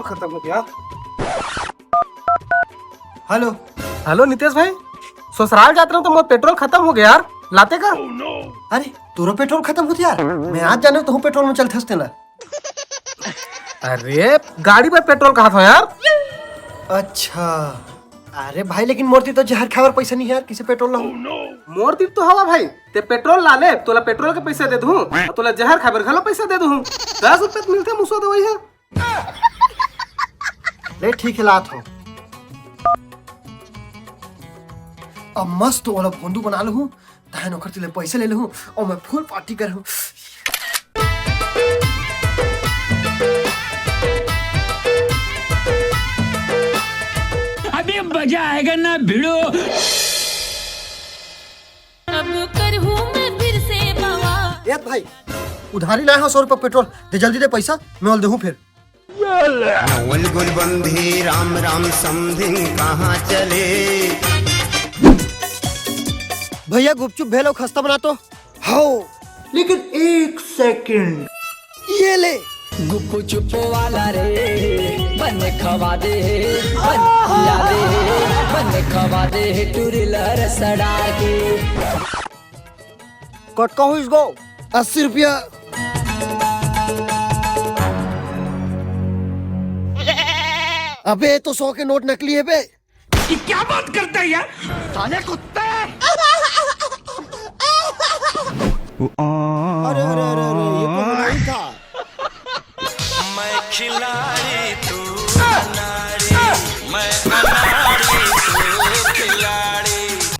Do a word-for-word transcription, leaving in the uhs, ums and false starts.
खत्म हो गया। हेलो। हेलो नितेश भाई, ससुराल जात रहे तो मोर पेट्रोल खत्म हो गया यार, लाते का? अरे, तोरो पेट्रोल खत्म होत यार? मैं आज जाने तहूँ पेट्रोल में चलथस तेला। अरे, गाड़ी में पेट्रोल कहा था यार? अच्छा। अरे भाई, लेकिन मोर ती तो जहर खावर पैसा नहीं है यार, किसे पेट्रोल लाऊं? मोर ती तो हवा भाई, ते पेट्रोल ला ले, तोला पेट्रोल के पैसा दे दूं और तोला जहर खाबर घलो पैसा दे दूं। दस रुपए तो मिलते मुसवा दवाई है। ले ठीक है, लात हो। अब मस्त वाला भोंदू बना लूं, तहन ओकर तिले पैसा ले लूं और मैं फुल पार्टी करूं। अभी मजा आएगा ना भिड़ो। अब करहूँ मैं फिर से बवाल। याद भाई, उधारी लाए हो सौ रुपया पेट्रोल दे, जल्दी दे पैसा, मैं ओल देहूँ फिर। नवल गुलबंदी राम राम समधिंग कहाँ चले। भैया गुपचुप भेलो खस्ता बना तो। हो। लेकिन एक सेकंड। ये ले। गुप चुप वाला रे, बन खवा दे, बन खिला दे, बन खवा दे, टुरिलर सड़ा के। कटका हुई गो। अस्सी रुपया। अबे, ये तो सौ के नोट नकली है बे। ये क्या बात करता है यार? साले कुत्ते।